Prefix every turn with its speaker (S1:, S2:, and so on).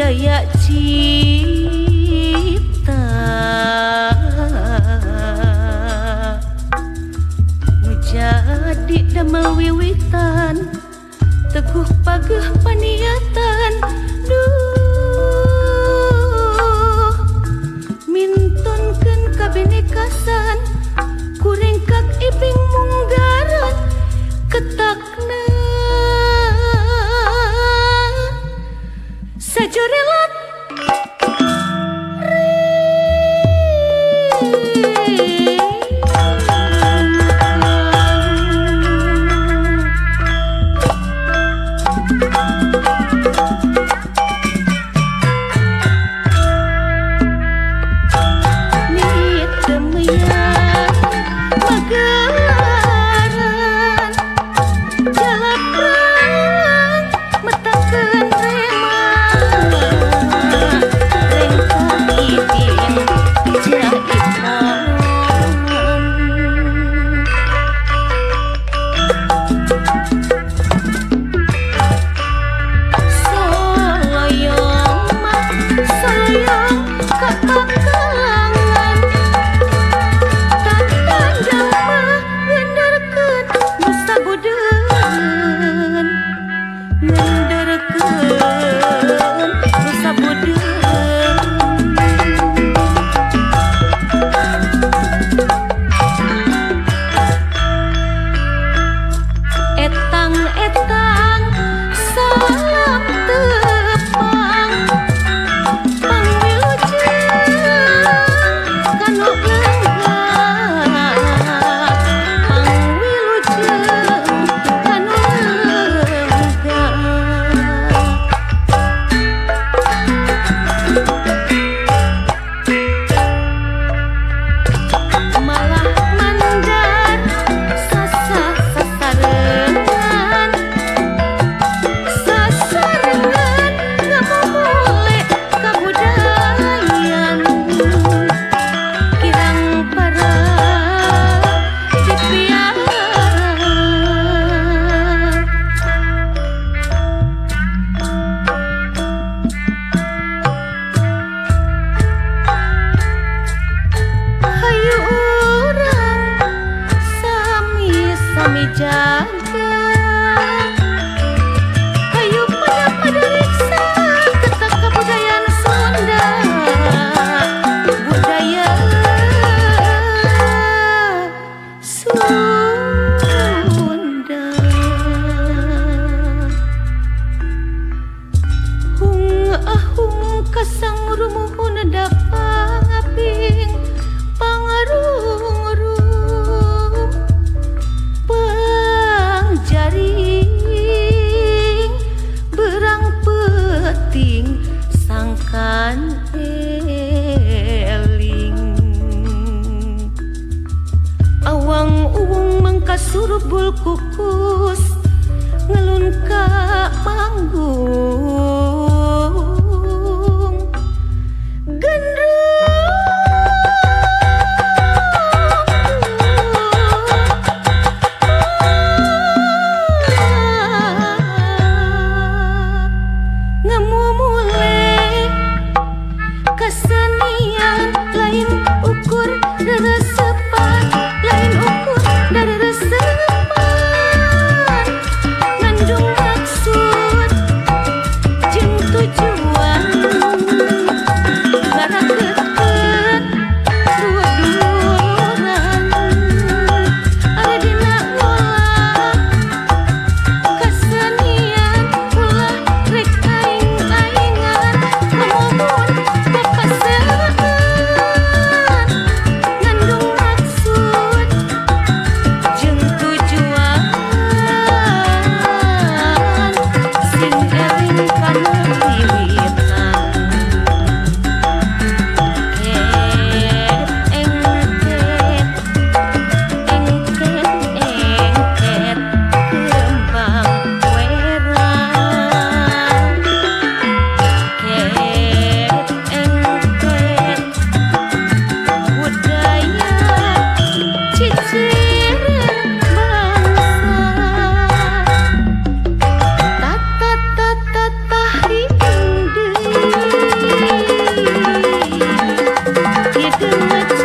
S1: Budaya cipta nu jadi damel wiwitan teguh pageh paniatan duh mintonkeun kabinekasan kuringkak iping munggaran ketakna sajorelat. Etang-etang salam tepang pangwilujeng kanu lenggah pangwilujeng kanu lenggah. Malah mandar sasah sasarengan sasarengan ngamumule kabudayan kirang para dipiara. Hayu urang sami-sami jaga hayu pada riksa ketak kabudayaan Sunda budaya Sunda. Hung ahung kasang rumuhun dapaping pangarung-rung pangjaring berang peting sangkan eling awang uwung mangkasurubul kukus ngelun ka panggung gendruh ngamumule kesenian lain ukur reresepan lain ukur dari resepan ngandung maksud Deungeut.